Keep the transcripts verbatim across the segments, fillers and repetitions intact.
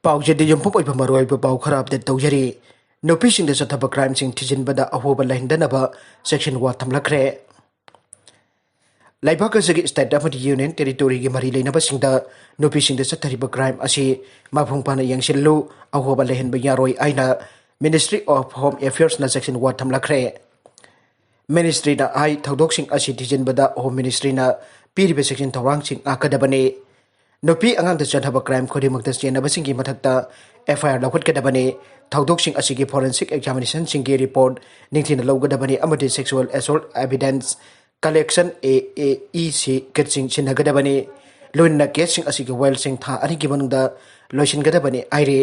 ꯄꯥꯎꯆꯦꯗ ꯌꯨꯝꯐꯝ ꯑꯣꯏꯕ ꯃꯔꯨꯑꯣꯏꯕ ꯄꯥꯎ ꯈꯔ ꯑꯞꯗꯦꯠ ꯇꯧꯖꯔꯤ꯫ ꯅꯨꯄꯤꯁꯤꯡꯗ ꯆꯠꯊꯕ ꯀ꯭ꯔꯥꯏꯝꯁꯤꯡ ꯊꯤꯖꯤꯟꯕꯗ ꯑꯍꯣꯕ ꯂꯩꯍꯟꯗꯅꯕ ꯁꯦꯛꯁꯟ ꯋꯥ ꯊꯝꯂꯛꯈ꯭ꯔꯦ꯫ ꯂꯩꯕꯥꯛ ꯑꯁꯤꯒꯤ ꯁ꯭ꯇꯦꯠ ꯑꯃꯗꯤ ꯌꯨꯅꯤꯌꯟ ꯇꯦꯔꯤꯇꯣꯔꯤꯒꯤ ꯃꯔꯤ ꯂꯩꯅꯕꯁꯤꯡꯗ ꯅꯨꯄꯤꯁꯤꯡꯗ ꯆꯠꯊꯔꯤꯕ ꯀ꯭ꯔꯥꯏꯝ ꯑꯁꯤ ꯃꯄꯨꯡ ꯐꯥꯅ ꯌꯦꯡꯁꯤꯜꯂꯨ, ꯑꯍꯣꯕ ꯂꯩꯍꯟꯕ ꯌꯥꯔꯣꯏ ꯍꯥꯏꯅ Ministry of Home Affairsꯅ ꯁꯦꯛꯁꯟ ꯋꯥ ꯊꯝꯂꯛꯈ꯭ꯔꯦ꯫ ꯃꯤꯅꯤꯁꯇ꯭ꯔꯤꯅ ꯍꯥꯏ, ꯊꯧꯗꯣꯛꯁꯤꯡ ꯑꯁꯤ ꯊꯤꯖꯤꯟꯕꯗ ꯍꯣꯝ ꯃꯤꯅꯤꯁꯇ꯭ꯔꯤꯅ ꯄꯤꯔꯤꯕ ꯁꯦꯛꯁꯟ ꯊꯧꯔꯥꯡꯁꯤꯡ ꯉꯥꯛꯀꯗꯕꯅꯤ꯫ ꯅꯨꯄꯤ ꯑꯉꯥꯡꯗ ꯆꯠꯊꯕ ꯀ꯭ꯔꯥꯏꯝ ꯈꯨꯗꯤꯡꯃꯛꯇ ꯆꯦꯟꯅꯕꯁꯤꯡꯒꯤ ꯃꯊꯛꯇ ꯑꯦꯐ ꯑꯥꯏ ꯑꯥꯔ ꯂꯧꯈꯠꯀꯗꯕꯅꯤ꯫ ꯊꯧꯗꯣꯛꯁꯤꯡ ꯑꯁꯤꯒꯤ ꯐꯣꯔꯦꯟꯁꯤꯛ ꯑꯦꯛꯖꯥꯃꯤꯅꯦꯁꯟꯁꯤꯡꯒꯤ ꯔꯤꯄꯣꯔꯠ ꯅꯤꯡꯊꯤꯅ ꯂꯧꯒꯗꯕꯅꯤ ꯑꯃꯗꯤ ꯁꯦꯛꯁꯨꯑꯦꯜ ꯑꯦꯁꯣꯜꯠ ꯑꯦꯚꯤꯗꯦꯟꯁ ꯀꯂꯦꯛꯁꯟ, ꯑꯦ ꯑꯦ ꯏ ꯁꯤ, ꯀꯤꯠꯁꯤꯡ ꯁꯤꯟꯅꯒꯗꯕꯅꯤ꯫ ꯂꯣꯏꯅꯅ ꯀꯦꯁꯁꯤꯡ ꯑꯁꯤꯒꯤ ꯋꯥꯌꯦꯜꯁꯤꯡ ꯊꯥ ꯑꯅꯤꯒꯤ ꯃꯅꯨꯡꯗ ꯂꯣꯏꯁꯤꯟꯒꯗꯕꯅꯤ ꯍꯥꯏꯔꯤ꯫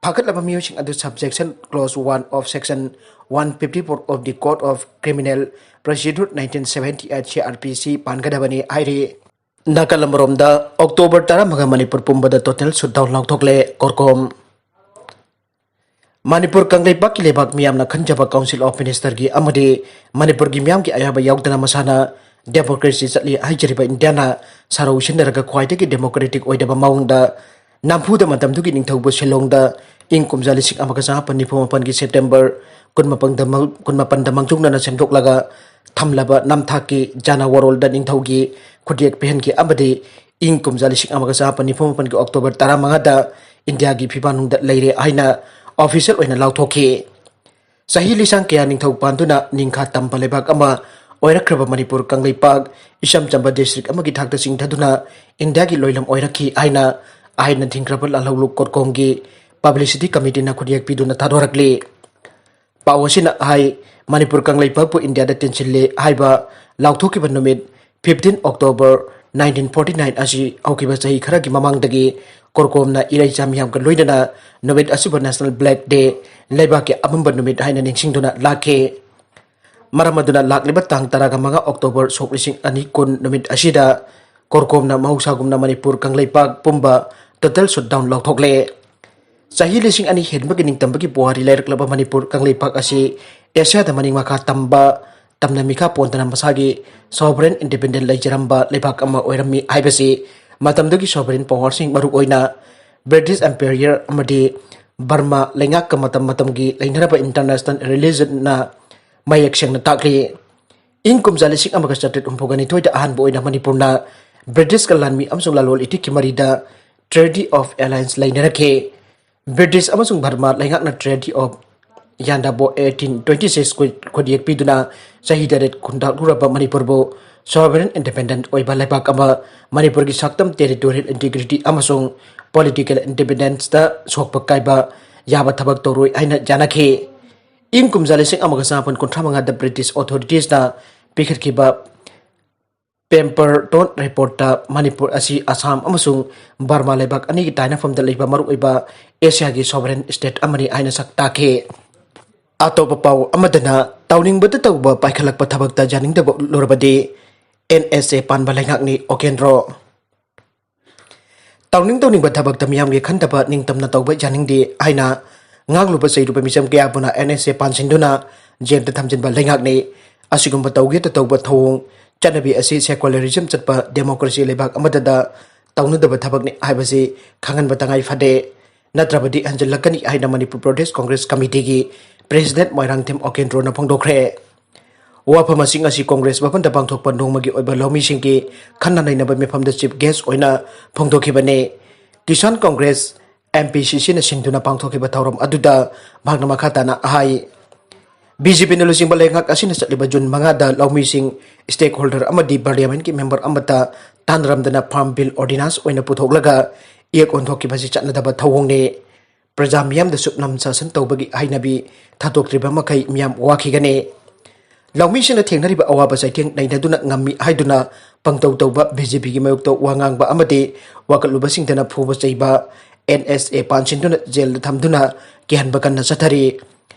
ꯐꯥꯒꯠꯂꯕ ꯃꯤꯑꯣꯏꯁꯤꯡ ꯑꯗꯨ subsection clause one of section one fifty four of the Code of Criminal Procedure nineteen seventy eight, C R P C, ꯄꯥꯟꯒꯗꯕꯅꯤ ꯍꯥꯏꯔꯤ꯫ ꯅꯥꯀꯜ ꯑꯃꯔꯣꯝꯗ, ꯑꯣꯛꯇꯣꯕꯔ ꯇꯔꯥꯃꯉꯥ ꯃꯅꯤꯄꯨꯔ ꯄꯨꯝꯕꯗ total shutdown ꯂꯥꯎꯊꯣꯛꯂꯦ ꯀꯣꯔꯀꯣꯝ꯫ ꯃꯅꯤꯄꯨꯔ ꯀꯪꯂꯩꯄꯥꯛꯀꯤ ꯂꯩꯕꯥꯛ ꯃꯤꯌꯥꯝꯅ ꯈꯟꯖꯕ Council of Ministerꯒꯤ ꯑꯃꯗꯤ ꯃꯅꯤꯄꯨꯔꯒꯤ ꯃꯤꯌꯥꯝꯒꯤ ꯑꯌꯥꯕ ꯌꯥꯎꯗꯅ ꯃꯁꯥꯅ democracy ꯆꯠꯂꯤ ꯍꯥꯏꯖꯔꯤꯕ ꯏꯟꯗꯤꯌꯥꯅ ꯁꯥꯔꯧ ꯁꯤꯟꯅꯔꯒ ꯈ꯭ꯋꯥꯏꯗꯒꯤ democratic ꯑꯣꯏꯗꯕ ꯃꯑꯣꯡꯗ ꯅꯝꯐꯨꯗ ꯃꯇꯝꯗꯨꯒꯤ ꯅꯤꯡꯊꯧꯕꯨ ꯁꯤꯂꯣꯡꯗ ꯏꯪ ꯀꯨꯝꯖꯥ ꯂꯤꯁꯤꯡ ꯑꯃꯒ ꯆꯃꯥꯄꯟ ꯅꯤꯐꯨ ꯃꯥꯄꯟꯒꯤ September ꯀꯨꯟꯃꯥꯄꯟꯗ ꯃꯥꯡ-, ꯀꯨꯟꯃꯥꯄꯟꯗ ꯃꯥꯡꯖꯧꯅꯅ ꯁꯦꯝꯗꯣꯛꯂꯒ ꯊꯝꯂꯕ ꯅꯝꯊꯥꯛꯀꯤ ꯖꯥꯅꯥꯋꯥꯔꯣꯜꯗ ꯅꯤꯡꯊꯧꯒꯤ ꯈꯨꯠꯌꯦꯛ ꯄꯤꯍꯟꯈꯤ ꯑꯃꯗꯤ ꯏꯪ ꯀꯨꯝꯖꯥ ꯂꯤꯁꯤꯡ ꯑꯃꯒ ꯆꯃꯥꯄꯟ ꯅꯤꯐꯨ ꯃꯥꯄꯟꯒꯤ October ꯇꯔꯥꯃꯉꯥꯗ ꯏꯟꯗꯤꯌꯥꯒꯤ ꯐꯤꯕꯥꯛꯅꯨꯡꯗ ꯂꯩꯔꯦ ꯍꯥꯏꯅ official ꯑꯣꯏꯅ ꯂꯥꯎꯊꯣꯛꯈꯤ꯫ ꯆꯍꯤ ꯂꯤꯁꯥꯡ ꯀꯌꯥ ꯅꯤꯡꯊꯧ ꯄꯥꯟꯗꯨꯅ ꯅꯤꯡꯈꯥ ꯇꯝꯕ ꯂꯩꯕꯥꯛ ꯑꯃ ꯑꯣꯏꯔꯛꯈ꯭ꯔꯕ ꯃꯅꯤꯄꯨꯔ ꯀꯪꯂꯩꯄꯥꯛ ꯏꯆꯝ ꯆꯝꯕ district ꯑꯃꯒꯤ ꯊꯥꯛꯇ ꯆꯤꯡꯊꯗꯨꯅ ꯏꯟꯗꯤꯌꯥꯒꯤ ꯂꯣꯏꯂꯝ ꯑꯣꯏꯔꯛꯈꯤ ꯍꯥꯏꯅ ꯑꯥꯏꯟꯅ ꯊꯤꯡꯈ꯭ꯔꯕ ꯂꯥꯜꯍꯧꯂꯨꯞ ꯀꯣꯔꯀꯣꯝꯒꯤ publicity committeeꯅ ꯈꯨꯠꯌꯦꯛ ꯄꯤꯗꯨꯅ ꯊꯥꯗꯣꯔꯛꯂꯤ꯫ ꯄꯥꯎ ꯑꯁꯤꯅ ꯍꯥꯏ, ꯃꯅꯤꯄꯨꯔ ꯀꯪꯂꯩꯄꯥꯛꯄꯨ ꯏꯟꯗꯤꯌꯥꯗ ꯇꯤꯟꯁꯤꯜꯂꯦ ꯍꯥꯏꯕ ꯂꯥꯎꯊꯣꯛꯈꯤꯕ ꯅꯨꯃꯤꯠ fifteen October nineteen forty nine ꯑꯁꯤ ꯍꯧꯈꯤꯕ ꯆꯍꯤ ꯈꯔꯒꯤ ꯃꯃꯥꯡꯗꯒꯤ ꯀꯣꯔꯀꯣꯝꯅ ꯏꯔꯩꯆꯥ ꯃꯤꯌꯥꯝꯒ ꯂꯣꯏꯅꯅ ꯅꯨꯃꯤꯠ ꯑꯁꯤꯕꯨ National Black Day, ꯂꯩꯕꯥꯛꯀꯤ ꯑꯃꯝꯕ ꯅꯨꯃꯤꯠ ꯍꯥꯏꯅ ꯅꯤꯡꯁꯤꯡꯗꯨꯅ ꯂꯥꯛꯈꯤ꯫ ꯃꯔꯝ ꯑꯗꯨꯅ ꯂꯥꯛꯂꯤꯕ ꯇꯥꯡ ꯇꯔꯥꯃꯉꯥ October ꯁꯣꯛ ꯂꯤꯁꯤꯡ ꯑꯅꯤ ꯀꯨꯟ ꯅꯨꯃꯤꯠ ꯑꯁꯤꯗ ꯀꯣꯔꯀꯣꯝꯅ ꯃꯍꯧꯁꯥꯒꯨꯝꯅ ꯃꯅꯤꯄꯨꯔ ꯀꯪꯂꯩꯄꯥꯛ ꯄꯨꯝꯕ total shutdown ꯂꯥꯎꯊꯣꯛꯂꯦ꯫ ꯆꯍꯤ ꯂꯤꯁꯤꯡ ꯑꯅꯤ ꯍꯦꯟꯕꯒꯤ ꯅꯤꯡꯇꯝꯕꯒꯤ ꯄꯨꯋꯥꯔꯤ ꯂꯩꯔꯛꯂꯕ ꯃꯅꯤꯄꯨꯔ ꯀꯪꯂꯩꯄꯥꯛ ꯑꯁꯤ ꯑꯦꯁꯤꯌꯥꯗ ꯃꯅꯤꯡ ꯃꯈꯥ ꯇꯝꯕ, ꯇꯝꯅ ꯃꯤꯈꯥ ꯄꯣꯟꯗꯅ ꯃꯁꯥꯒꯤ sovereign independent ꯂꯩꯖꯔꯝꯕ ꯂꯩꯕꯥꯛ ꯑꯃ ꯑꯣꯏꯔꯝꯃꯤ ꯍꯥꯏꯕꯁꯤ ꯃꯇꯝꯗꯨꯒꯤ sovereign powerꯁꯤꯡ, ꯃꯔꯨꯑꯣꯏꯅ ꯕ꯭ꯔꯤꯇꯤꯁ ꯑꯦꯝꯄꯥꯌꯔ ꯑꯃꯗꯤ ꯕꯔꯃꯥ ꯂꯩꯉꯥꯛꯀ ꯃꯇꯝ ꯃꯇꯝꯒꯤ ꯂꯩꯅꯔꯕ ꯏꯟꯇꯔꯅꯦꯁꯅꯦꯜ ꯔꯤꯂꯦꯁꯟꯅ ꯃꯌꯦꯛ ꯁꯦꯡꯅ ꯇꯥꯛꯂꯤ꯫ ꯏꯪ ꯀꯨꯝꯖꯥ ꯂꯤꯁꯤꯡ ꯑꯃꯒ ꯆꯥꯇ꯭ꯔꯦꯠ ꯍꯨꯝꯐꯨ ꯅꯤꯊꯣꯏꯗ ꯑꯍꯥꯟꯕ ꯑꯣꯏꯅ ꯃꯅꯤꯄꯨꯔꯅ ꯕ꯭ꯔꯤꯇꯤꯁꯀ ꯂꯥꯟꯃꯤ ꯑꯃꯁꯨꯡ ꯂꯂꯣꯟ ꯏꯇꯤꯛꯀꯤ ꯃꯔꯤꯗ Treaty of Alliance ꯂꯩꯅꯔꯛꯈꯤ꯫ ꯕ꯭ꯔꯤꯇꯤꯁ ꯑꯃꯁꯨꯡ ꯕꯔꯃꯥ ꯂꯩꯉꯥꯛꯅ Treaty of Yandabo eighteen twenty six ꯈꯨꯠꯌꯦꯛ ꯄꯤꯗꯨꯅ ꯆꯍꯤ ꯇꯔꯦꯠ ꯈꯨꯟꯗꯥꯛꯂꯨꯔꯕ ꯃꯅꯤꯄꯨꯔꯕꯨ sovereign independent ꯑꯣꯏꯕ ꯂꯩꯕꯥꯛ ꯑꯃ, ꯃꯅꯤꯄꯨꯔꯒꯤ ꯁꯛꯇꯝ, territorial integrity ꯑꯃꯁꯨꯡ political independenceꯇ ꯁꯣꯛꯄ ꯀꯥꯏꯕ ꯌꯥꯕ ꯊꯕꯛ ꯇꯧꯔꯣꯏ ꯍꯥꯏꯅ ꯌꯥꯅꯈꯤ꯫ ꯏꯪ ꯀꯨꯝꯖꯥ ꯂꯤꯁꯤꯡ ꯑꯃꯒ ꯆꯥꯃꯥꯄꯟ ꯀꯨꯟꯊ꯭ꯔꯥ ꯃꯉꯥꯗ ꯕ꯭ꯔꯤꯇꯤꯁ authoritiesꯅ ꯄꯤꯈꯠꯈꯤꯕ Pemberton Reportꯇ ꯃꯅꯤꯄꯨꯔ ꯑꯁꯤ ꯑꯁꯥꯝ ꯑꯃꯁꯨꯡ ꯕꯔꯃꯥ ꯂꯩꯕꯥꯛ ꯑꯅꯤꯒꯤ ꯇꯥꯏꯅꯐꯝꯗ ꯂꯩꯕ ꯃꯔꯨꯑꯣꯏꯕ ꯑꯦꯁꯤꯌꯥꯒꯤ sovereign state ꯑꯃꯅꯤ ꯍꯥꯏꯅ ꯁꯛ ꯇꯥꯛꯈꯤ꯫ ꯑꯇꯣꯞꯄ ꯄꯥꯎ ꯑꯃꯗꯅ, ꯇꯧꯅꯤꯡꯕꯇ ꯇꯧꯕ ꯄꯥꯏꯈꯠꯂꯛꯄ ꯊꯕꯛꯇ ꯌꯥꯅꯤꯡꯗꯕ ꯎꯠꯂꯨꯔꯕꯗꯤ NSA ꯄꯥꯟꯕ ꯂꯩꯉꯥꯛꯅꯤ ꯑꯣꯀꯦꯟꯗ꯭ꯔꯣ꯫ ꯇꯧꯅꯤꯡ ꯇꯧꯅꯤꯡꯕ ꯊꯕꯛꯇ ꯃꯤꯌꯥꯝꯒꯤ ꯈꯟꯊꯕ ꯅꯤꯡꯇꯝꯅ ꯇꯧꯕ ꯌꯥꯅꯤꯡꯗꯦ ꯍꯥꯏꯅ ꯉꯥꯡꯂꯨꯕ ꯆꯩꯔꯨꯕ ꯃꯤꯆꯝ ꯀꯌꯥꯕꯨꯅ NSA ꯄꯥꯟꯁꯤꯟꯗꯨꯅ ꯖꯦꯜꯗ ꯊꯝꯖꯤꯟꯕ ꯂꯩꯉꯥꯛꯅꯤ꯫ ꯑꯁꯤꯒꯨꯝꯕ ꯇꯧꯒꯦꯇ ꯇꯧꯕ ꯊꯧꯑꯣꯡ ꯆꯠꯅꯕꯤ ꯑꯁꯤ secularism ꯆꯠꯄ democracy ꯂꯩꯕꯥꯛ ꯑꯃꯗꯗ ꯇꯧꯅꯗꯕ ꯊꯕꯛꯅꯤ ꯍꯥꯏꯕꯁꯤ ꯈꯪꯍꯟꯕ ꯇꯉꯥꯏ ꯐꯗꯦ꯫ ꯅꯠꯇ꯭ꯔꯕꯗꯤ ꯍꯟꯖꯤꯜꯂꯛꯀꯅꯤ ꯍꯥꯏꯅ ꯃꯅꯤꯄꯨꯔ ꯄ꯭ꯔꯗꯦꯁ ꯀꯣꯡꯒ꯭ꯔꯦꯁ ꯀꯃꯤꯇꯤꯒꯤ president ꯃꯣꯏꯔꯥꯡꯊꯦꯝ ꯑꯣꯀꯦꯟꯗ꯭ꯔꯣꯅ ꯐꯣꯡꯗꯣꯛꯈ꯭ꯔꯦ꯫ ꯋꯥꯐꯝ ꯑꯁꯤꯡ ꯑꯁꯤ ꯀꯣꯡꯒ꯭ꯔꯦꯁ ꯚꯕꯟꯗ ꯄꯥꯡꯊꯣꯛꯄ ꯅꯣꯡꯃꯒꯤ ꯑꯣꯏꯕ ꯂꯧꯃꯤꯁꯤꯡꯒꯤ ꯈꯟꯅ ꯅꯩꯅꯕ ꯃꯤꯐꯝꯗ chief guest ꯑꯣꯏꯅ ꯐꯣꯡꯗꯣꯛꯈꯤꯕꯅꯤ꯫ ꯀꯤꯁꯥꯟ ꯀꯣꯡꯒ꯭ꯔꯦꯁ, MPCCꯅ ꯁꯤꯟꯗꯨꯅ ꯄꯥꯡꯊꯣꯛꯈꯤꯕ ꯊꯧꯔꯝ ꯑꯗꯨꯗ ꯃꯍꯥꯛꯅ ꯃꯈꯥ ꯇꯥꯅ ꯍꯥꯏ, BJPꯅ ꯂꯨꯆꯤꯡꯕ ꯂꯩꯉꯥꯛ ꯑꯁꯤꯅ ꯆꯠꯂꯤꯕ ꯖꯨꯟ ꯃꯉꯥꯗ ꯂꯧꯃꯤꯁꯤꯡ, stakeholder ꯑꯃꯗꯤ parliamentꯀꯤ member ꯑꯃꯠꯇ ꯇꯥꯟꯅꯔꯝꯗꯅ farm bill ordinance ꯑꯣꯏꯅ ꯄꯨꯊꯣꯛꯂꯒ ꯏꯌꯦꯛ ꯑꯣꯟꯊꯣꯛꯈꯤꯕꯁꯤ ꯆꯠꯅꯗꯕ ꯊꯧꯑꯣꯡꯅꯤ꯫ ꯄ꯭ꯔꯖꯥ ꯃꯤꯌꯥꯝꯗ ꯁꯨꯞꯅꯝ ꯁꯥꯁꯟ ꯇꯧꯕꯒꯤ ꯍꯩꯅꯕꯤ ꯊꯥꯗꯣꯛꯇ꯭ꯔꯤꯕ ꯃꯈꯩ ꯃꯤꯌꯥꯝ ꯋꯥꯈꯤꯒꯅꯤ꯫ ꯂꯧꯃꯤꯁꯤꯡꯅ ꯊꯦꯡꯅꯔꯤꯕ ꯑꯋꯥꯕ ꯆꯩꯊꯦꯡ ꯅꯩꯅꯗꯨꯅ ꯉꯝꯃꯤ ꯍꯥꯏꯗꯨꯅ ꯄꯪꯇꯧ ꯇꯧꯕ BJPꯒꯤ ꯃꯥꯌꯣꯛꯇ ꯋꯥ ꯉꯥꯡꯕ ꯑꯃꯗꯤ ꯋꯥꯀꯠꯂꯨꯕꯁꯤꯡꯗꯅ ꯐꯨꯕ ꯆꯩꯕ, NSA ꯄꯥꯟꯁꯤꯟꯗꯨꯅ ꯖꯦꯜꯗ ꯊꯝꯗꯨꯅ ꯀꯤꯍꯟꯕ ꯀꯟꯅ ꯆꯠꯊꯔꯤ꯫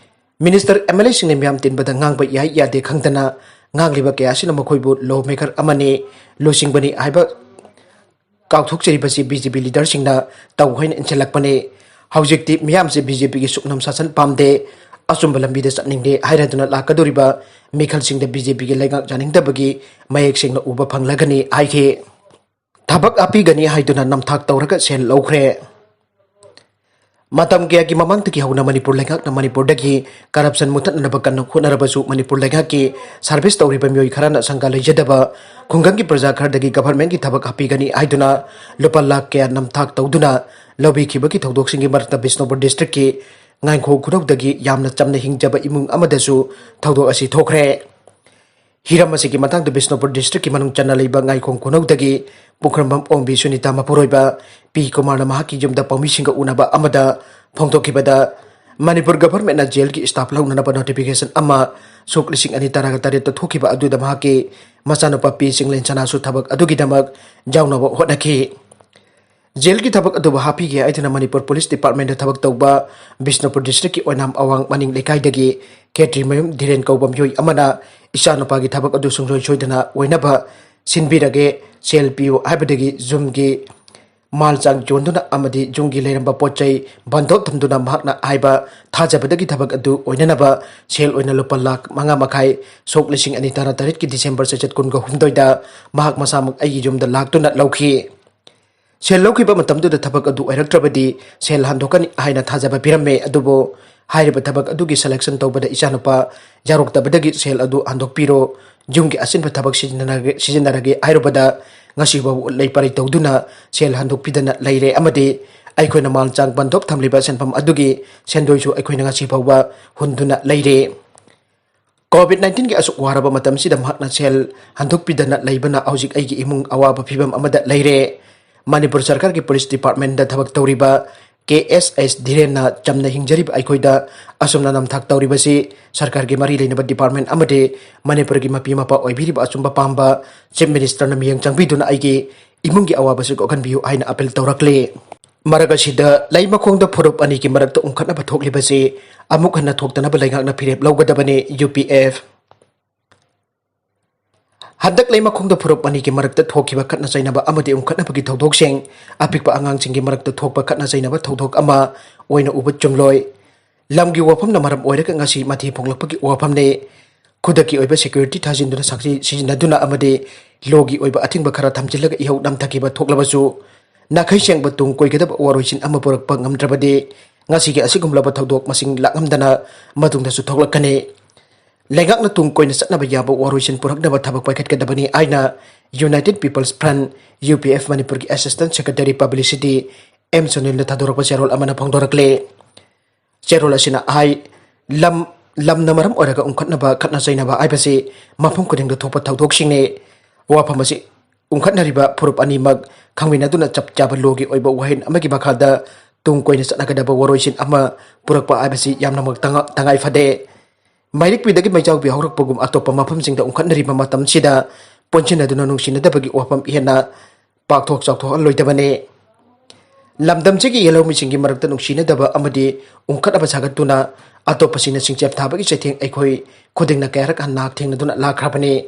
Minister, MLAꯁꯤꯡꯅ ꯃꯤꯌꯥꯝ ꯇꯤꯟꯕꯗ ꯉꯥꯡꯕ ꯌꯥꯏ ꯌꯥꯗꯦ ꯈꯪꯗꯅ ꯉꯥꯡꯂꯤꯕ ꯀꯌꯥꯁꯤꯅ ꯃꯈꯣꯏꯕꯨ law maker ꯑꯃꯅꯤ, ꯂꯨꯆꯤꯡꯕꯅꯤ ꯍꯥꯏꯕ ꯀꯥꯎꯊꯣꯛꯆꯔꯤꯕꯁꯤ BJP leaderꯁꯤꯡꯅ ꯇꯧ ꯍꯥꯏꯅ ꯏꯟꯁꯤꯜꯂꯛꯄꯅꯤ꯫ ꯍꯧꯖꯤꯛꯇꯤ ꯃꯤꯌꯥꯝꯁꯦ BJPꯒꯤ ꯁꯨꯞꯅꯝ ꯁꯥꯁꯟ ꯄꯥꯝꯗꯦ, ꯑꯆꯨꯝꯕ ꯂꯝꯕꯤꯗ ꯆꯠꯅꯤꯡꯗꯦ ꯍꯥꯏꯔꯗꯨꯅ ꯂꯥꯛꯀꯗꯧꯔꯤꯕ ꯃꯤꯈꯜꯁꯤꯡꯗ BJPꯒꯤ ꯂꯩꯉꯥꯛ ꯌꯥꯅꯤꯡꯗꯕꯒꯤ ꯃꯌꯦꯛ ꯁꯦꯡꯅ ꯎꯕ ꯐꯪꯂꯒꯅꯤ ꯍꯥꯏꯈꯤ꯫ ꯊꯕꯛ ꯍꯥꯞꯄꯤꯒꯅꯤ ꯍꯥꯏꯗꯨꯅ ꯅꯝꯊꯥꯛ ꯇꯧꯔꯒ ꯁꯦꯜ ꯂꯧꯈ꯭ꯔꯦ꯫ ꯃꯇꯝ ꯀꯌꯥꯒꯤ ꯃꯃꯥꯡꯗꯒꯤ ꯍꯧꯅ ꯃꯅꯤꯄꯨꯔ ꯂꯩꯉꯥꯛꯅ ꯃꯅꯤꯄꯨꯔꯗꯒꯤ corruption ꯃꯨꯊꯠꯅꯅꯕ ꯀꯟꯅ ꯍꯣꯠꯅꯔꯕꯁꯨ, ꯃꯅꯤꯄꯨꯔ ꯂꯩꯉꯥꯛꯀꯤ service ꯇꯧꯔꯤꯕ ꯃꯤꯑꯣꯏ ꯈꯔꯅ ꯁꯪꯒꯥ ꯂꯩꯖꯗꯕ ꯈꯨꯡꯒꯪꯒꯤ ꯄ꯭ꯔꯖꯥ ꯈꯔꯗꯒꯤ governmentꯀꯤ ꯊꯕꯛ ꯍꯥꯞꯄꯤꯒꯅꯤ ꯍꯥꯏꯗꯨꯅ ꯂꯨꯄꯥ ꯂꯥꯈ ꯀꯌꯥ ꯅꯝꯊꯥꯛ ꯇꯧꯗꯨꯅ ꯂꯧꯕꯤꯈꯤꯕꯒꯤ ꯊꯧꯗꯣꯛꯁꯤꯡꯒꯤ ꯃꯔꯛꯇ ꯕꯤꯁꯅꯨꯄꯨꯔ districtꯀꯤ ꯉꯥꯏꯈꯣꯡ ꯈꯨꯅꯧꯗꯒꯤ ꯌꯥꯝꯅ ꯆꯝꯅ ꯍꯤꯡꯖꯕ ꯏꯃꯨꯡ ꯑꯃꯗꯁꯨ ꯊꯧꯗꯣꯛ ꯑꯁꯤ ꯊꯣꯛꯈ꯭ꯔꯦ꯫ ꯍꯤꯔꯝ ꯑꯁꯤꯒꯤ ꯃꯇꯥꯡꯗ ꯕꯤꯁꯅꯨꯄꯨꯔ districtꯀꯤ ꯃꯅꯨꯡ ꯆꯟꯅ ꯂꯩꯕ ꯉꯥꯏꯈꯣꯡ ꯈꯨꯅꯧꯗꯒꯤ ꯄꯨꯈ꯭ꯔꯝꯕꯝ ꯑꯣꯡꯕꯤ ꯁꯨꯅꯤꯇꯥ ꯃꯄꯨꯔꯣꯏꯕ ꯄꯤ ꯀꯨꯃꯥꯔꯅ ꯃꯍꯥꯛꯀꯤ ꯌꯨꯝꯗ ꯄꯥꯎꯃꯤꯁꯤꯡꯒ ꯎꯅꯕ ꯑꯃꯗ ꯐꯣꯡꯗꯣꯛꯈꯤꯕꯗ, ꯃꯅꯤꯄꯨꯔ governmentꯅ jailꯒꯤ staff ꯂꯧꯅꯅꯕ notification ꯑꯃ ꯁꯣꯛ ꯂꯤꯁꯤꯡ ꯑꯅꯤ ꯇꯔꯥꯒ ꯇꯔꯦꯠꯇ ꯊꯣꯛꯈꯤꯕ ꯑꯗꯨꯗ ꯃꯍꯥꯛꯀꯤ ꯃꯆꯥꯅꯨꯄꯥ ꯄꯤ ꯆꯤꯡꯂꯦꯟ ꯁꯅꯥꯁꯨ ꯊꯕꯛ ꯑꯗꯨꯒꯤꯗꯃꯛ ꯌꯥꯎꯅꯕ ꯍꯣꯠꯅꯈꯤ꯫ Jailꯒꯤ ꯊꯕꯛ ꯑꯗꯨꯕꯨ ꯍꯥꯞꯄꯤꯒꯦ ꯍꯥꯏꯗꯨꯅ ꯃꯅꯤꯄꯨꯔ Police Departmentꯇ ꯊꯕꯛ ꯇꯧꯕ ꯕꯤꯁꯅꯨꯄꯨꯔ districtꯀꯤ ꯑꯣꯏꯅꯥꯝ ꯑꯋꯥꯡ ꯃꯅꯤꯡ ꯂꯩꯀꯥꯏꯗꯒꯤ ꯈꯦꯇ꯭ꯔꯤ ꯃꯌꯨꯝ ꯙꯤꯔꯦꯟ ꯀꯧꯕ ꯃꯤꯑꯣꯏ ꯑꯃꯅ ꯏꯆꯥꯅꯨꯄꯥꯒꯤ ꯊꯕꯛ ꯑꯗꯨ ꯁꯨꯡꯁꯣꯏ ꯁꯣꯏꯗꯅ ꯑꯣꯏꯅꯕ ꯁꯤꯟꯕꯤꯔꯒꯦ, ꯁꯦꯜ ꯄꯤꯌꯨ ꯍꯥꯏꯕꯗꯒꯤ ꯌꯨꯝꯒꯤ ꯃꯥꯜ ꯆꯥꯡ ꯌꯣꯟꯗꯨꯅ ꯑꯃꯗꯤ ꯌꯨꯝꯒꯤ ꯂꯩꯔꯝꯕ ꯄꯣꯠ ꯆꯩ ꯕꯟꯗꯣꯞ ꯊꯝꯗꯨꯅ ꯃꯍꯥꯛꯅ ꯍꯥꯏꯕ ꯊꯥꯖꯕꯗꯒꯤ ꯊꯕꯛ ꯑꯗꯨ ꯑꯣꯏꯅꯅꯕ ꯁꯦꯜ ꯑꯣꯏꯅ ꯂꯨꯄꯥ ꯂꯥꯈ ꯃꯉꯥ ꯃꯈꯥꯏ ꯁꯣꯛ ꯂꯤꯁꯤꯡ ꯑꯅꯤ ꯇꯔꯥ ꯇꯔꯦꯠꯀꯤ December ꯆꯩꯆꯠ ꯀꯨꯟꯒ ꯍꯨꯝꯗꯣꯏꯗ ꯃꯍꯥꯛ ꯃꯁꯥꯃꯛ ꯑꯩꯒꯤ ꯌꯨꯝꯗ ꯂꯥꯛꯇꯨꯅ ꯂꯧꯈꯤ꯫ ꯁꯦꯜ ꯂꯧꯈꯤꯕ ꯃꯇꯝꯗꯨꯗ ꯊꯕꯛ ꯑꯗꯨ ꯑꯣꯏꯔꯛꯇ꯭ꯔꯕꯗꯤ ꯁꯦꯜ ꯍꯟꯗꯣꯛꯀꯅꯤ ꯍꯥꯏꯅ ꯊꯥꯖꯕ ꯄꯤꯔꯝꯃꯦ, ꯑꯗꯨꯕꯨ ꯍꯥꯏꯔꯤꯕ ꯊꯕꯛ ꯑꯗꯨꯒꯤ selection ꯇꯧꯕꯗ ꯏꯆꯥꯅꯨꯄꯥ ꯌꯥꯎꯔꯛꯇꯕꯗꯒꯤ ꯁꯦꯜ ꯑꯗꯨ ꯍꯟꯗꯣꯛꯄꯤꯔꯣ, ꯌꯨꯝꯒꯤ ꯑꯁꯤꯟꯕ ꯊꯕꯛ ꯁꯤꯖꯤꯟꯅꯔꯒꯦ, ꯁꯤꯖꯤꯟꯅꯔꯒꯦ ꯍꯥꯏꯔꯨꯕꯗ ꯉꯁꯤ ꯐꯥꯎꯕ ꯎꯠꯂꯩ ꯄꯥꯔꯩ ꯇꯧꯗꯨꯅ ꯁꯦꯜ ꯍꯟꯗꯣꯛꯄꯤꯗꯅ ꯂꯩꯔꯦ ꯑꯃꯗꯤ ꯑꯩꯈꯣꯏꯅ ꯃꯥꯜ ꯆꯥꯡ ꯕꯟꯗꯣꯞ ꯊꯝꯂꯤꯕ ꯁꯦꯟꯐꯝ ꯑꯗꯨꯒꯤ ꯁꯦꯟꯗꯣꯏꯁꯨ ꯑꯩꯈꯣꯏꯅ ꯉꯁꯤ ꯐꯥꯎꯕ ꯍꯨꯟꯗꯨꯅ ꯂꯩꯔꯦ꯫ COVID nineteenꯒꯤ ꯑꯁꯨꯛ ꯋꯥꯔꯕ ꯃꯇꯝꯁꯤꯗ ꯃꯍꯥꯛꯅ ꯁꯦꯜ ꯍꯟꯗꯣꯛꯄꯤꯗꯅ ꯂꯩꯕꯅ ꯍꯧꯖꯤꯛ ꯑꯩꯒꯤ ꯏꯃꯨꯡ ꯑꯋꯥꯕ ꯐꯤꯕꯝ ꯑꯃꯗ ꯂꯩꯔꯦ꯫ ꯃꯅꯤꯄꯨꯔ ꯁꯔꯀꯥꯔꯒꯤ Police Departmentꯗ ꯊꯕꯛ ꯇꯧꯔꯤꯕ ꯀꯦ ꯑꯦꯁ ꯑꯦꯁ ꯙꯤꯔꯦꯟꯅ ꯆꯝꯅ ꯍꯤꯡꯖꯔꯤꯕ ꯑꯩꯈꯣꯏꯗ ꯑꯁꯨꯝꯅ ꯅꯝꯊꯥꯛ ꯇꯧꯔꯤꯕꯁꯤ ꯁꯔꯀꯥꯔꯒꯤ ꯃꯔꯤ ꯂꯩꯅꯕ department ꯑꯃꯗꯤ ꯃꯅꯤꯄꯨꯔꯒꯤ ꯃꯄꯤ ꯃꯄꯥ ꯑꯣꯏꯕꯤꯔꯤꯕ ꯑꯆꯨꯝꯕ ꯄꯥꯝꯕ Chief Ministerꯅ ꯃꯤꯠꯌꯦꯡ ꯆꯪꯕꯤꯗꯨꯅ ꯑꯩꯒꯤ ꯏꯃꯨꯡꯒꯤ ꯑꯋꯥꯕꯁꯤ ꯀꯣꯛꯍꯟꯕꯤꯌꯨ ꯍꯥꯏꯅ appeal ꯇꯧꯔꯛꯂꯤ꯫ ꯃꯔꯛ ꯑꯁꯤꯗ ꯂꯩ ꯃꯈꯣꯡꯗ ꯐꯨꯔꯨꯞ ꯑꯅꯤꯒꯤ ꯃꯔꯛꯇ ꯎꯪꯈꯠꯅꯕ ꯊꯣꯛꯂꯤꯕꯁꯤ ꯑꯃꯨꯛ ꯍꯟꯅ ꯊꯣꯛꯇꯅꯕ ꯂꯩꯉꯥꯛꯅ ꯐꯤꯔꯦꯞ ꯂꯧꯒꯗꯕꯅꯤ, ꯌꯨ ꯄꯤ ꯑꯦꯐ꯫ ꯍꯟꯗꯛ ꯂꯩ ꯃꯈꯣꯡꯗ ꯐꯨꯔꯨꯞ ꯑꯅꯤꯒꯤ ꯃꯔꯛꯇ ꯊꯣꯛꯈꯤꯕ ꯈꯠꯅ ꯆꯩꯅꯕ ꯑꯃꯗꯤ ꯎꯪꯈꯠꯅꯕꯒꯤ ꯊꯧꯗꯣꯛꯁꯤꯡ ꯑꯄꯤꯛꯄ ꯑꯉꯥꯡꯁꯤꯡꯒꯤ ꯃꯔꯛꯇ ꯊꯣꯛꯄ ꯈꯠꯅ ꯆꯩꯅꯕ ꯊꯧꯗꯣꯛ ꯑꯃ ꯑꯣꯏꯅ ꯎꯕ ꯆꯨꯝꯂꯣꯏ꯫ ꯂꯝꯒꯤ ꯋꯥꯐꯝꯅ ꯃꯔꯝ ꯑꯣꯏꯔꯒ ꯉꯁꯤ ꯃꯊꯤ ꯐꯣꯡꯂꯛꯄꯒꯤ ꯋꯥꯐꯝꯅꯤ꯫ ꯈꯨꯗꯛꯀꯤ ꯑꯣꯏꯕ security ꯊꯥꯖꯤꯟꯗꯨꯅ ꯁꯥꯛꯁꯤ ꯁꯤꯖꯤꯟꯅꯗꯨꯅ ꯑꯃꯗꯤ lawꯒꯤ ꯑꯣꯏꯕ ꯑꯊꯤꯡꯕ ꯈꯔ ꯊꯝꯖꯤꯜꯂꯒ ꯏꯍꯧ ꯅꯝꯊꯈꯤꯕ ꯊꯣꯛꯂꯕꯁꯨ, ꯅꯥꯈꯩ ꯁꯦꯡꯕ ꯇꯨꯡ ꯀꯣꯏꯒꯗꯕ ꯋꯥꯔꯣꯏꯁꯤꯟ ꯑꯃ ꯄꯨꯔꯛꯄ ꯉꯝꯗ꯭ꯔꯕꯗꯤ ꯉꯁꯤꯒꯤ ꯑꯁꯤꯒꯨꯝꯂꯕ ꯊꯧꯗꯣꯛ ꯃꯁꯤꯡ ꯂꯥꯛꯂꯝꯗꯅ ꯃꯇꯨꯡꯗꯁꯨ ꯊꯣꯛꯂꯛꯀꯅꯤ꯫ ꯂꯩꯉꯥꯛꯅ ꯇꯨꯡ ꯀꯣꯏꯅ ꯆꯠꯅꯕ ꯌꯥꯕ ꯋꯥꯔꯣꯏꯁꯤꯟ ꯄꯨꯔꯛꯅꯕ ꯊꯕꯛ ꯄꯥꯏꯈꯠꯀꯗꯕꯅꯤ ꯍꯥꯏꯅ United People's Front, U P F, ꯃꯅꯤꯄꯨꯔꯒꯤ Assistant Secretary Publicity M ꯁꯨꯅꯤꯜꯅ ꯊꯥꯗꯣꯔꯛꯄ ꯆꯦꯔꯣꯜ ꯑꯃꯅ ꯐꯣꯡꯗꯣꯔꯛꯂꯦ꯫ ꯆꯦꯔꯣꯜ ꯑꯁꯤꯅ ꯍꯥꯏ, ꯂꯝ, ꯂꯝꯅ ꯃꯔꯝ ꯑꯣꯏꯔꯒ ꯎꯪꯈꯠꯅꯕ ꯈꯠꯅ ꯆꯩꯅꯕ ꯍꯥꯏꯕꯁꯤ ꯃꯐꯝ ꯈꯨꯗꯤꯡꯗ ꯊꯣꯛꯄ ꯊꯧꯗꯣꯛꯁꯤꯡꯅꯤ꯫ ꯋꯥꯐꯝ ꯑꯁꯤ ꯎꯪꯈꯠꯅꯔꯤꯕ ꯐꯨꯔꯨꯞ ꯑꯅꯤꯃꯛ ꯈꯪꯃꯤꯟꯅꯗꯨꯅ ꯆꯞ ꯆꯥꯕ ꯂꯣꯒꯤ ꯑꯣꯏꯕ ꯋꯥꯍꯩ ꯑꯃꯒꯤ ꯃꯈꯥꯗ ꯇꯨꯡ ꯀꯣꯏꯅ ꯆꯠꯅꯒꯗꯕ ꯋꯥꯔꯣꯏꯁꯤꯟ ꯑꯃ ꯄꯨꯔꯛꯄ ꯍꯥꯏꯕꯁꯤ ꯌꯥꯝꯅꯃꯛ ꯇꯉꯥ-, ꯇꯉꯥꯏ ꯐꯗꯦ꯫ ꯃꯩꯔꯤꯛꯄꯤꯗꯒꯤ ꯃꯩꯖꯥꯎꯕꯤ ꯍꯧꯔꯛꯄꯒꯨꯝ ꯑꯇꯣꯞꯄ ꯃꯐꯝꯁꯤꯡꯗ ꯎꯪꯈꯠꯅꯔꯤꯕ ꯃꯇꯝꯁꯤꯗ ꯄꯨꯟꯁꯤꯟꯅꯗꯨꯅ ꯅꯨꯡꯁꯤꯅꯗꯕꯒꯤ ꯋꯥꯐꯝ ꯍꯦꯟꯅ ꯄꯥꯛꯊꯣꯛ ꯆꯥꯎꯊꯣꯛꯍꯜꯂꯣꯏꯗꯕꯅꯤ꯫ ꯂꯝꯗꯝꯁꯤꯒꯤ ꯌꯦꯜꯍꯧꯃꯤꯁꯤꯡꯒꯤ ꯃꯔꯛꯇ ꯅꯨꯡꯁꯤꯅꯗꯕ ꯑꯃꯗꯤ ꯎꯪꯈꯠꯅꯕ ꯁꯥꯒꯠꯇꯨꯅ ꯑꯇꯣꯞꯄꯁꯤꯡꯅ ꯁꯤꯡꯆꯦꯞ ꯊꯥꯕꯒꯤ ꯆꯩꯊꯦꯡ ꯑꯩꯈꯣꯏ ꯈꯨꯗꯤꯡꯅ ꯀꯌꯥꯔꯛ ꯍꯟꯅ ꯊꯦꯡꯅꯗꯨꯅ ꯂꯥꯛꯈ꯭ꯔꯕꯅꯤ꯫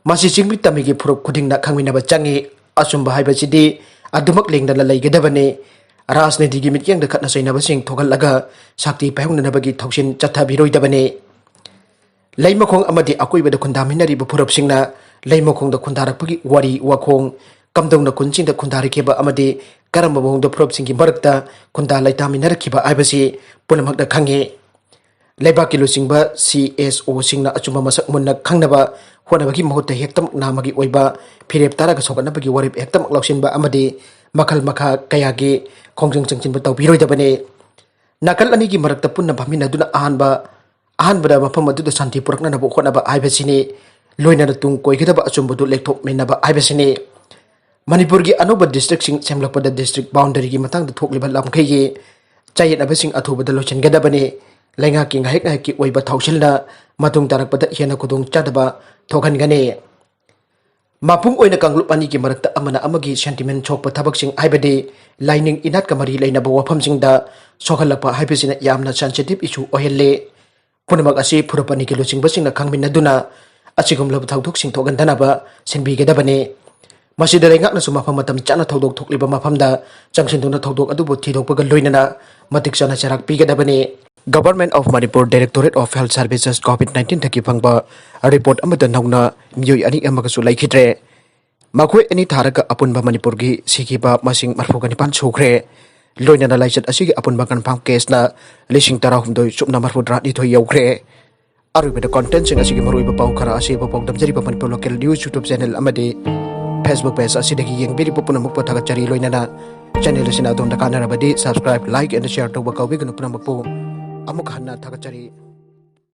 ꯃꯁꯤ ꯆꯤꯡꯃꯤ ꯇꯝꯃꯤꯒꯤ ꯐꯨꯔꯨꯞ ꯈꯨꯗꯤꯡꯅ ꯈꯪꯃꯤꯟꯅꯕ ꯆꯪꯏ꯫ ꯑꯆꯨꯝꯕ ꯍꯥꯏꯕꯁꯤꯗꯤ ꯑꯗꯨꯃꯛ ꯂꯦꯡꯗꯅ ꯂꯩꯒꯗꯕꯅꯤ꯫ ꯔꯥꯖꯅꯤꯇꯤꯒꯤ ꯃꯤꯠꯌꯦꯡꯗ ꯈꯠꯅ ꯆꯩꯅꯕꯁꯤꯡ ꯊꯣꯛꯍꯜꯂꯒ ꯁꯛꯇꯤ ꯄꯥꯏꯍꯧꯅꯅꯕꯒꯤ ꯊꯧꯁꯤꯟ ꯆꯠꯊꯕꯤꯔꯣꯏꯗꯕꯅꯤ꯫ ꯂꯩꯃꯈꯣꯡ ꯑꯃꯗꯤ ꯑꯀꯣꯏꯕꯗ ꯈꯨꯟꯗꯥꯃꯤꯟꯅꯔꯤꯕ ꯐꯨꯔꯨꯞꯁꯤꯡꯅ ꯂꯩꯃꯈꯣꯡꯗ ꯈꯨꯟꯗꯥꯔꯛꯄꯒꯤ ꯋꯥꯔꯤ ꯋꯥꯈꯣꯡ, ꯀꯝꯗꯧꯅ ꯈꯨꯟꯁꯤꯡꯗ ꯈꯨꯟꯗꯥꯔꯛꯈꯤꯕ ꯑꯃꯗꯤ ꯀꯔꯝꯕ ꯃꯑꯣꯡꯗ ꯐꯨꯔꯨꯞꯁꯤꯡꯒꯤ ꯃꯔꯛꯇ ꯈꯨꯟꯗꯥ ꯂꯩꯇꯥꯃꯤꯟꯅꯔꯛꯈꯤꯕ ꯍꯥꯏꯕꯁꯤ ꯄꯨꯝꯅꯃꯛꯅ ꯈꯪꯉꯤ꯫ ꯂꯩꯕꯥꯛꯀꯤ ꯂꯨꯆꯤꯡꯕ C S O ꯁꯤꯡꯅ ꯑꯆꯨꯝꯕ ꯃꯁꯛ ꯃꯨꯟꯅ ꯈꯪꯅꯕ ꯍꯣꯠꯅꯕꯒꯤ ꯃꯍꯨꯠꯇ ꯍꯦꯛꯇꯃꯛ ꯅꯥꯝꯃꯒꯤ ꯑꯣꯏꯕ ꯐꯤꯔꯦꯞ ꯇꯥꯔꯒ ꯁꯧꯒꯠꯅꯕꯒꯤ ꯋꯥꯔꯦꯞ ꯍꯦꯛꯇꯃꯛ ꯂꯧꯁꯤꯟꯕ ꯑꯃꯗꯤ ꯃꯈꯜ ꯃꯈꯥ ꯀꯌꯥꯒꯤ ꯈꯣꯡꯖꯪ ꯆꯪꯁꯤꯟꯕ ꯇꯧꯕꯤꯔꯣꯏꯗꯕꯅꯤ꯫ ꯅꯥꯀꯜ ꯑꯅꯤꯒꯤ ꯃꯔꯛꯇ ꯄꯨꯟꯅ ꯐꯝꯃꯤꯟꯅꯗꯨꯅ ꯑꯍꯥꯟꯕ, ꯑꯍꯥꯟꯕꯗ ꯃꯐꯝ ꯑꯗꯨꯗ ꯁꯥꯟꯇꯤ ꯄꯨꯔꯛꯅꯅꯕ ꯍꯣꯠꯅꯕ ꯍꯥꯏꯕꯁꯤꯅꯤ꯫ ꯂꯣꯏꯅꯅ ꯇꯨꯡ ꯀꯣꯏꯒꯗꯕ ꯑꯆꯨꯝꯕꯗꯨ ꯂꯦꯞꯊꯣꯛꯃꯤꯟꯅꯕ ꯍꯥꯏꯕꯁꯤꯅꯤ꯫ ꯃꯅꯤꯄꯨꯔꯒꯤ ꯑꯅꯧꯕ districtꯁꯤꯡ ꯁꯦꯝꯂꯛꯄꯗ district boundaryꯒꯤ ꯃꯇꯥꯡꯗ ꯊꯣꯛꯂꯤꯕ ꯂꯝꯈꯩꯒꯤ ꯆꯌꯦꯠꯅꯕꯁꯤꯡ ꯑꯊꯨꯕꯗ ꯂꯣꯏꯁꯤꯟꯒꯗꯕꯅꯤ꯫ ꯂꯩꯉꯥꯛꯀꯤ ꯉꯥꯏꯍꯥꯛ ꯉꯥꯏꯍꯥꯛꯀꯤ ꯑꯣꯏꯕ ꯊꯧꯁꯤꯜꯅ ꯃꯇꯨꯡ ꯇꯥꯔꯛꯄꯗ ꯍꯦꯟꯅ ꯈꯨꯗꯣꯡꯆꯥꯗꯕ ꯊꯣꯛꯍꯟꯒꯅꯤ꯫ ꯃꯄꯨꯡ ꯑꯣꯏꯅ ꯀꯥꯡꯂꯨꯞ ꯑꯅꯤꯒꯤ ꯃꯔꯛꯇ ꯑꯃꯅ ꯑꯃꯒꯤ sentiment ꯁꯣꯛꯄ ꯊꯕꯛꯁꯤꯡ, ꯍꯥꯏꯕꯗꯤ ꯂꯥꯏꯅꯤꯡ ꯏꯅꯥꯠꯀ ꯃꯔꯤ ꯂꯩꯅꯕ ꯋꯥꯐꯝꯁꯤꯡꯗ ꯁꯣꯛꯍꯜꯂꯛꯄ ꯍꯥꯏꯕꯁꯤꯅ ꯌꯥꯝꯅ sensitive issue ꯑꯣꯏꯍꯜꯂꯤ꯫ ꯄꯨꯝꯅꯃꯛ ꯑꯁꯤ ꯐꯨꯔꯨꯞ ꯑꯅꯤꯒꯤ ꯂꯨꯆꯤꯡꯕꯁꯤꯡꯅ ꯈꯪꯃꯤꯟꯅꯗꯨꯅ ꯑꯁꯤꯒꯨꯝꯂꯕ ꯊꯧꯗꯣꯛꯁꯤꯡ ꯊꯣꯛꯍꯟꯗꯅꯕ ꯁꯤꯟꯕꯤꯒꯗꯕꯅꯤ꯫ ꯃꯁꯤꯗ ꯂꯩꯉꯥꯛꯅꯁꯨ ꯃꯐꯝ ꯃꯇꯝ ꯆꯥꯅ ꯊꯧꯗꯣꯛ ꯊꯣꯛꯂꯤꯕ ꯃꯐꯝꯗ ꯆꯪꯁꯤꯟꯗꯨꯅ ꯊꯧꯗꯣꯛ ꯑꯗꯨꯕꯨ ꯊꯤꯗꯣꯛꯄꯒ ꯂꯣꯏꯅꯅ ꯃꯇꯤꯛ ꯆꯥꯅ ꯆꯩꯔꯥꯛ ꯄꯤꯒꯗꯕꯅꯤ꯫ Government of Manipur Directorate of Health Services COVID nineteen ꯊꯛꯀꯤ ꯐꯪꯕ report ꯑꯃꯗ ꯅꯧꯅ ꯃꯤꯑꯣꯏ ꯑꯅꯤ ꯑꯃꯒꯁꯨ ꯂꯩꯈꯤꯗ꯭ꯔꯦ꯫ ꯃꯈꯣꯏ ꯑꯅꯤ ꯊꯥꯔꯒ ꯑꯄꯨꯟꯕ ꯃꯅꯤꯄꯨꯔꯒꯤ ꯁꯤꯈꯤꯕ ꯃꯁꯤꯡ ꯃꯔꯤꯐꯨꯒ ꯅꯤꯄꯥꯟ ꯁꯨꯈ꯭ꯔꯦ꯫ ꯂꯣꯏꯅꯅ ꯂꯥꯏꯆꯠ ꯑꯁꯤꯒꯤ ꯑꯄꯨꯟꯕ ꯀꯟꯐꯥꯝ ꯀꯦꯁꯅ ꯂꯤꯁꯤꯡ ꯇꯔꯥꯍꯨꯝꯗꯣꯏ ꯁꯨꯞꯅ ꯃꯔꯤꯐꯨꯇꯔꯥꯅꯤꯊꯣꯏ ꯌꯧꯈ꯭ꯔꯦ꯫ ꯑꯔꯣꯏꯕꯗ ꯀꯣꯟꯇꯦꯟꯁꯤꯡ ꯑꯁꯤꯒꯤ ꯃꯔꯨꯑꯣꯏꯕ ꯄꯥꯎ ꯈꯔ ꯑꯁꯤꯕꯨ ꯄꯥꯎꯗꯝꯖꯔꯤꯕ Manipur local news YouTube channel ꯑꯃꯗꯤ ꯐꯦꯁꯕꯨꯛ ꯄꯦꯖ ꯑꯁꯤꯗꯒꯤ ꯌꯦꯡꯕꯤꯔꯤꯕ ꯄꯨꯝꯅꯃꯛꯄꯨ ꯊꯥꯒꯠꯆꯔꯤ꯫ ꯂꯣꯏꯅꯅ ꯆꯦꯅꯦꯜ ꯑꯁꯤꯅ ꯑꯗꯣꯝꯗ ꯀꯥꯟꯅꯔꯕꯗꯤ subscribe, like and share ꯇꯧꯕ ꯀꯥꯎꯕꯤꯒꯅꯨ꯫ ꯄꯨꯝꯅꯃꯛꯄꯨ ꯑꯃꯨꯛ ꯍꯟꯅ ꯊꯥꯒꯠꯆꯔꯤ꯫